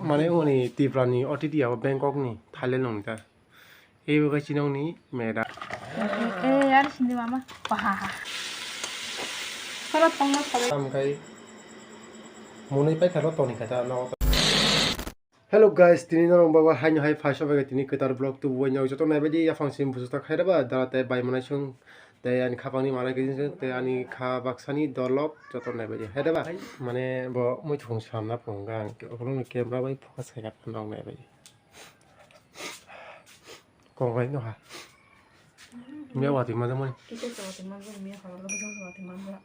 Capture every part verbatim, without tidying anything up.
Mane uni Tripura ni O T T abo Bangkok ni, Thailand nong ta. Ebo khe chinok ni madam. Eh, eh, yar sindi mama. Paha. Sara tongma sara. Tam kai. Munui pai thalo toni kata no. Hello guys, tini norok baba haino hai phai sobai tini kwtal vlog tubu wai no joto naibai di yaphang sim busu ta khairaba dara tei bai manai sung tei ani khapang ni manai khe tei ani kha baksa ni dolok joto naibai di khairaba. Mane bo muitu samna phunga ang okolong ni camera bai focus khai kha nong naibai. Kong bai no ha. Miya wati ma jamai. Kisa sa wati ma jamai, miya horo lo bujang sa wati ma jamai.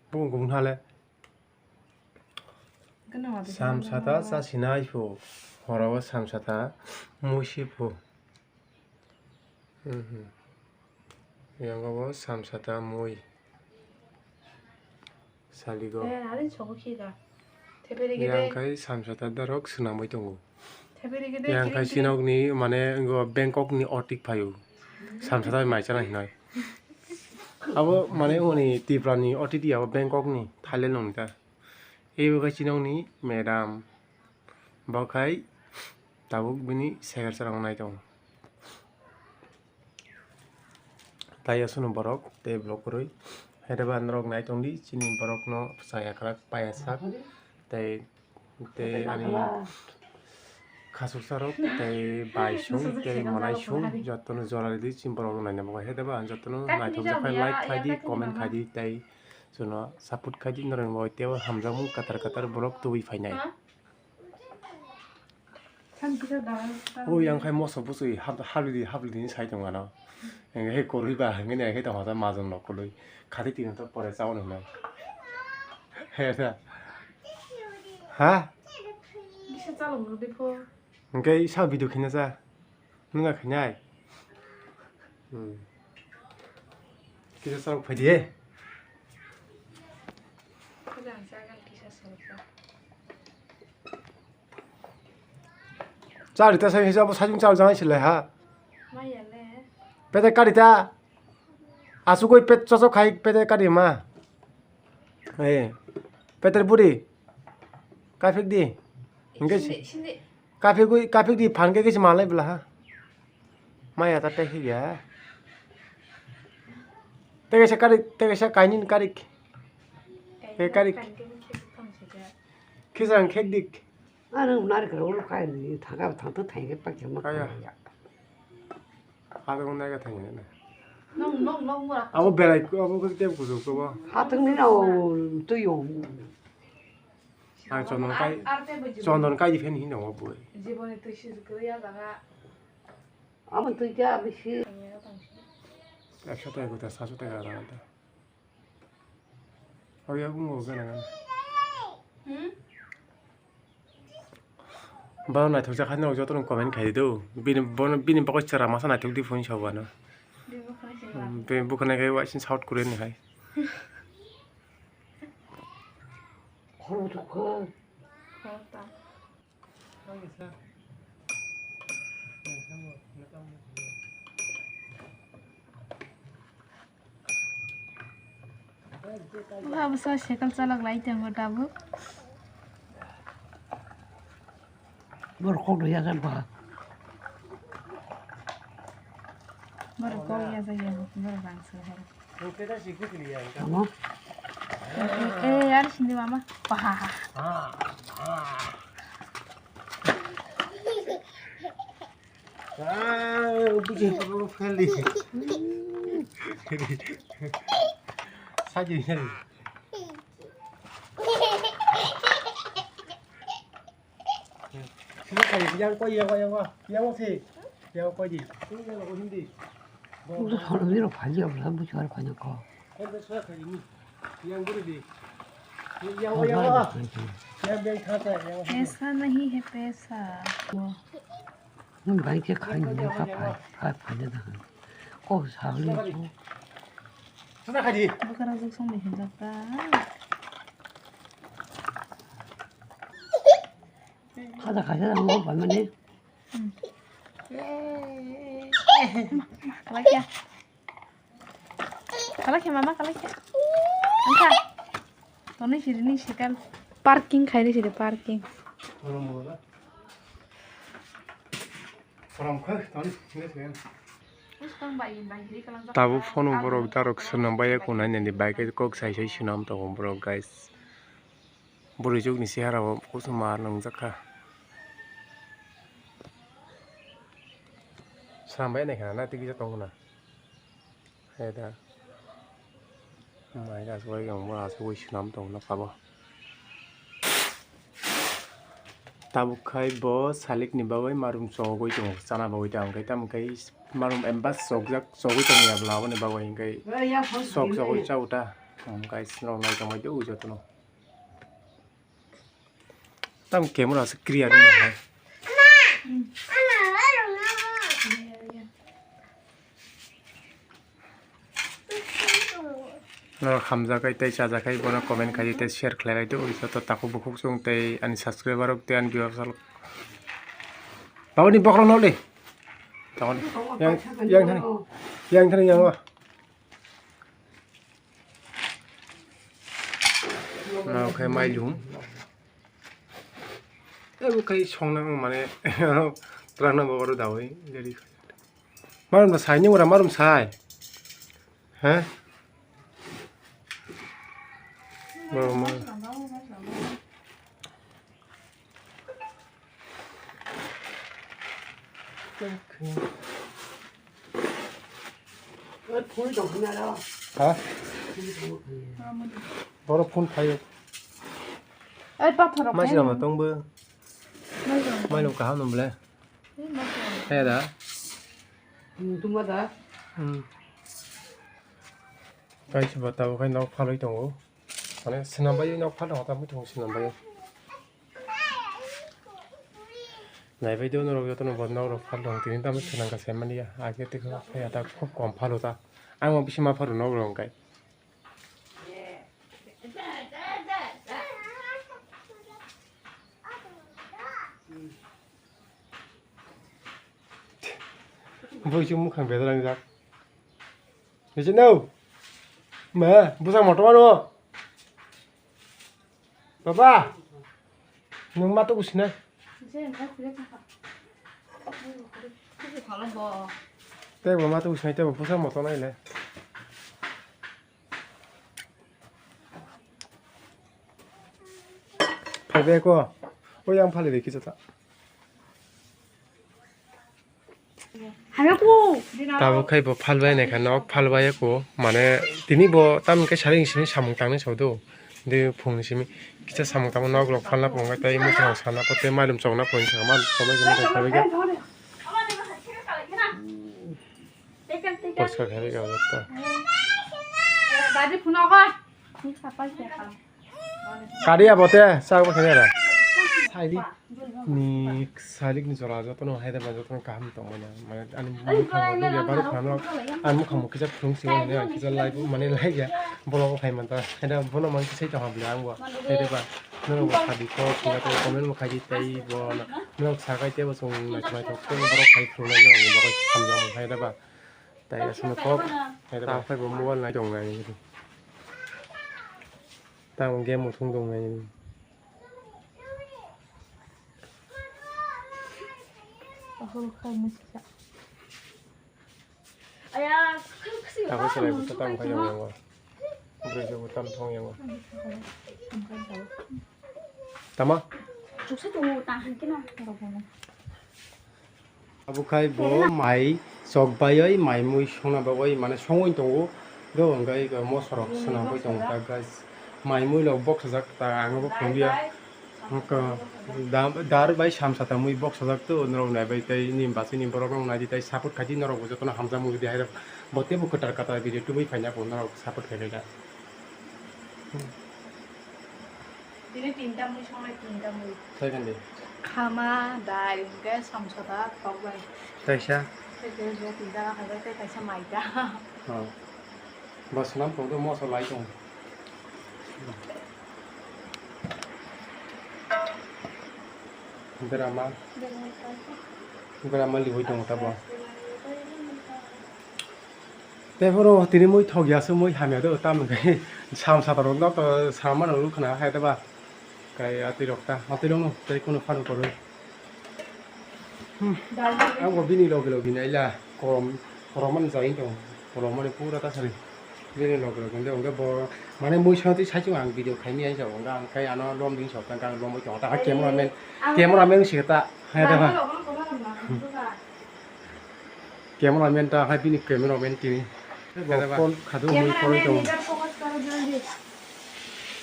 Bung gung hale. Samsata chasinai phu, horo samsata muisi phu. Mhm. Yango bo samsata mui. Saligo. Eh, hari chogo khika. Theperi gede. Yang kai samsata darok swnamwi tongo. Yang khai sinok ni mane ngo Bangkok ni otik phaio. Samsata mai chana hinoi. Abo mane uni Tripura ni O T T abo Bangkok ni Thailand nong ta. Ebo khai sinok ni madam. Bo khai tabuk bini segar chara nai tongo. Tai aswkno borok tei vlog kwrwi. Haidaba norok nai tongdi chini borokno chaya kwrak paya sak tei, tei ani khasuksa rok tei bai sung tei monai sung jotono jora ridi chini borok naina bagwi. Haidaba jotono naithok jak khai like khaidi, comment khaidi tei jotono support khaidi norokni bagwi teibo hamjakmung kwtal kwtal borok tubui phainai. O yang khai moso bwswi hap-, hablidi hablidi ni sai tongo ano. Hingke he kwrwi ba hingke ni hai khe tong hoda majong rok kwlwi. Khati tini to pore chaui nai. He da. Ha? Kisa chalok rwdi pho. Hingke sa video khina sa. Nuna khainai. Hmm. Kisa chalok phaidi he. Kisa chalok sa. Chari ta sai hisa bo sajung chari jangai silai ha. Maya le. Pete kari ta. Asugoi pet chosok khai pete kari ma. Eh. Pete buri. Kaphik di. Engage. Sindi, sindi. Kaphik goi, kaphik di phan ke kisi malai bla ha. Maya ta tei ya. Tei kaisa kari, tei kaisa kainin kari. Tei kari. Kisa ang khek dik. Ano nari karo ulo kai ni thangka thangto thaike pakya ma. Kaya. Kaya. Hatung nai ka thang na. Nong, nong, nong mura. Abo berai ko, abo ko tem kujo ko ba. Hatung ni na o tu yo. Ang chondon kai, chondon kai di phen hin no bo. Jiboni tu shi kuru ya jaga. Abo tu ja bisi. Ekso taka kota, saso taka rana ta. Oya bungo gana gana. Hmm? Ba naithok jak hai norok joto no comment khai di do. Bini, bono, bini bagwi chwra masa naithok di phone sabo ano. Bini bukhana chwla. Hmm, bini bukhana khai waising South Korea ni hai. Khorbo thukha. Khorta. Wah, bwsa cycle chalok lai tongo tabuk. Borok kok rwya jak ba. Borok kok ya jak ya, borok rang se borok. Tamo? Eh, eh, yar sindi mama. Paha. Ah, buji papa pheldi. Saji saji. Sini kali yang koi yang yang yang si yang koi di. Ini yang koi hindi. Udah kalau biro pagi apa lah buji pagi kok. Yang beri di. Yang yang yang. Yang yang kata yang. Pesa nahi hai pesa. Nung bai khe khai ni ka phai, khai phai de da. Ko sa le ko. Sana khaji. Bwkha rok song ni hinjak ta. Kada kada mo ba mane. Hmm. Kalai khe mama, kalai khe. Angkha. Toni siri ni sikal. Parking khai ni siri, parking. Tabuk phone borok darok swnam bai kunai nini bai khe kok sai sai swnam tongo borok guys. Bwrwi jwk ni sihara o kuchuk ma nwngjak kha. Swnam bai nai kha na twi kisa tong khna. Hai da. Mai da aswk bai ang bo aswk bai swnam tong nokha bo. Tabuk khai bo salik ni bagwi marum chogwi tongo, chana bagwi ta hwnkhe tamo khai marum emba chokjak chogwi tongya bwla aboni bagwi hwnkhe sok chogwi cha uta. Hwnkhe norok nai tongbai do jotono. Tam camera se clear wngya hai. Norok hamjakai tei chajakai bono comment khai tei share khlai lai do. Joto takhuk bukhuk chwng tei ani subscriber rok tei ani viewers rok. Babani bokhorok no le. Tamo yang yang thani yang thani yang wa. Nao khe mailung. Ebo khai songnang mane twlangna bo oro dawi ready. Marum da sai ni ura marum sai. He? Marum ma. Ha? Boro phone phaio. Ai pathor rok. Mai sila ma tongbo. Mai sila ma. Mai lo kaham nang bole. He da. Hmm, tungma da. Hmm. Kai se bata bo khai nok phalwi tongo. Mane swnam bai nok phal tongo ta muitung swnam bai. Naibai do norok jotono bo nok rok phal tongo tini tamo swnam ka sai mani ya. Age tei khe phai ya ta khub kom phalo ta. Ang bo bisi ma pharo nok rok hwnkhe. Bui chwng mukhang bedar wngjak. Nisi no? Ma, bwsa motor ano. Baba, nwng ma tubu sinai. Tei bo ma tubu sinai, tei bo bwsa motor nai le. Phai bai ko. O yang phali de kisa ta. Tabuk khai bo phalbai nai kha nok phalbai ko mane tini bo tamni khe sari simi samung tangni sodo de phung simi kisa samung tangma nok rok phalna phungo tei muchung sana po tei malum chokna phungo sama chokna phungo. Poska khe rega jatta. Kari abo te sak bo khe nera. Sailik ni sailik ni jora jotono hai da jotono kaham tong manya. Mane ani mukhang bo nugya baro khano ani mukhang bo kisa phung si manya kisa lai mane lai ya. Bolo bo khai manta hai da bono man kisai tong ha bwle ang bo hai da ba. Norok bo kha di kok kisa kok comment bo khai di tei bo norok sakai tei bo chwng naithok naithok tei borok khai phunuknai norok ni bagwi hamjakmung hai da ba. Tai aswkno kok hai da ba. Tamo khe bo mobile nai tong nai. Tamo game bo thung tong nai. Abo salai bo tam kha yang yang. Bwrwi se bo tam thong yang. Tama? Abo khai bo mai chok baiwi mai mui songna bagwi mane songwi tongo. Do hwnkhe mosorok swnamwi tongo ta guys. Mai mui rok boksajak ta ang bo phunukya. Dar bai samsa ta mui boksajak to norok naibai tei nini bachwi ni borok rok naidi tei support khaidi norok bo jotono hamjakmung di hai rok bo teibo kwtal kwtal video tubui phaina bo norok support khailai da. Tini tinta mui songnai, tinta mui. Sai kandi. Khama, dai, hwnkhe samsota, thok bai. Kaisa. Tei kaisa tinta hwnkhe tei kaisa maida. Oh. Bo swnam tongo, moso lai tongo. Berama. Berama liwi tongo tabo. Tei phoro tini mui thok ya se mui hamya do, tamo khe sam sator rok no to sama no rw khna hai da ba. Kai atwi rok ta, atwi rok no tei kunu phano koroi. Ang bo bini loge loge naila korom, korom man jai tong, korom mani pura ta sari. Bini loge loge de ongke bo mane mui sati sai chung ang video khaimi ai jabo ongka ang kai ano lom ding sok tang kang lom tong ta camera man, camera man si ta hai ta ba. Camera man ta hai bini camera man tini. Bo call khadu mui call tong.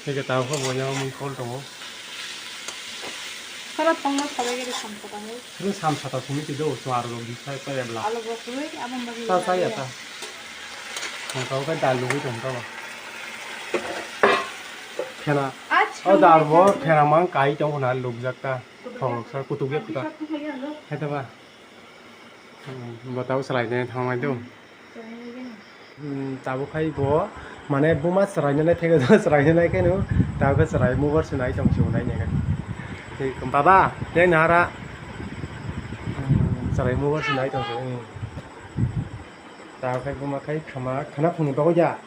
Teke tao khe bo yang mui call tongo. Khorok tongma sabai gari samsa tangwi. Sini samsa ta sumi ti do, chuar rok di sai pa ebla. Alu bo sumi, abang bagi. Ta sai ya ta. Ang kau khe dal lugui tong ta ba. Khena. O dal bo khena mang kai tong na lukjak ta. Thok sa kutuk ya kuta. Hai ta ba. Hmm, bo tao salai ne thang mai do. Hmm, tabuk khai bo, mane buma chwraino nai thaigo, chwraino nai khe no, tabuk khe chwrai mobile se nai tong se nai nai. Baba, tei nahara, hmm, chwrai mobile se nai tong se. Tabuk khai buma khai khama, khana phungni bagwi da.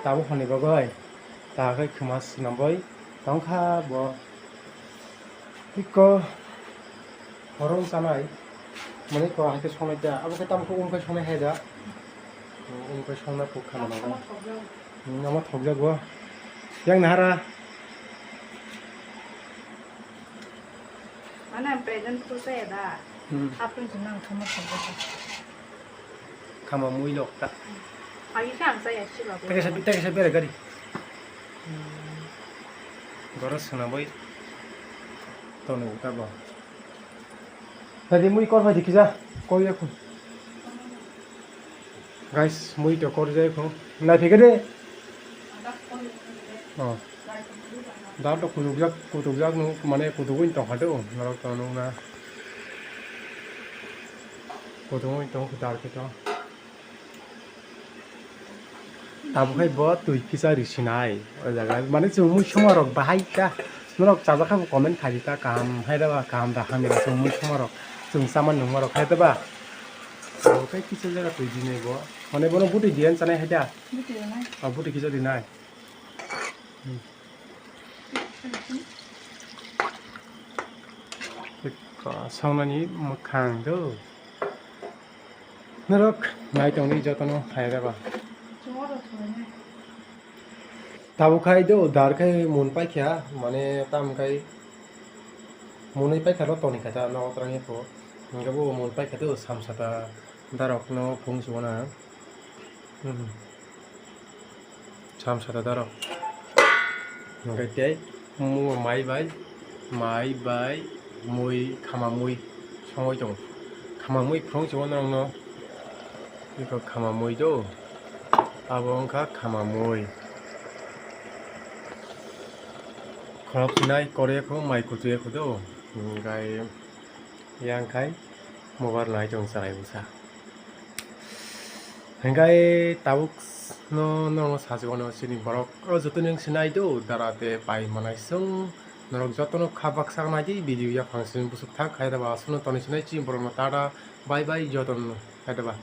Tabuk phungni bagwi. Tabuk khai khama swnam bai tong kha bo. Iko horong chanai, mane ko hai khe songnai da, abo khe tamo khe um khe songnai hai da. Um khe songna kuk khana nango. Hmm, omo thokjak bo. Yang nahara. Mana present photo ya da. Hmm. Hapung jin nang thoma thokjak. Khama mui lok ta. Agi khe ang chaya si babu. Teke sa, teke sa bere gari. Goro swnamwi tono ta bo. Tadi mui kor phai dikhi ja. Koi ya khu. Guys, mui to kor jai khu. Nai phege de. Oh. Dar to kutukjak, kutukjak no, mane kutugwi tong kha de o. Norok to nung na. Kutugwi tong khu dar khe to. Abo khai bo twi kisa risinai o jaga, mane chwng mui soma rok bahai ta, norok chajak kha bo comment khai di ta, kaham hai da ba, kaham da hamya chwng mui soma rok, chwng chaman nungma rok hai da ba. Abo khai kisa jaga twi dinai bo, mane bono bwtwi diyan chanai hai da. Bwtwi rinai. O bwtwi kisa rinai. Hmm. Songnani mwkhang do. Norok nai tongdi jotono hai reba. Tabuk khai do dar khai mun paikha, mane tam khai munwi paikha no toni kha ta nogo twrangwi pho. Hingke bo mun paikha do samsa ta darok no phung sibona. Hmm. Samsa ta darok. Hingke tei mu mai bai, mai bai, mui, khama mui songwi tongo. Khama mui phung sibona no. Iko khama mui do. Abo wngkha khama mui. Khorok sinai kore kho mai kutu ya kho do. Hingke yang khai mobile nai tong chwrai bwsa. Hingke tabuk no, no, no, sajwano chini borok o joto ni wngsi nai do, dara de pai manai song. Norok jotono kha baksa nai di video yaphang sini busuk thak khai da ba aswkno toni sinai chini borok no tata bye bye jotono khai da ba.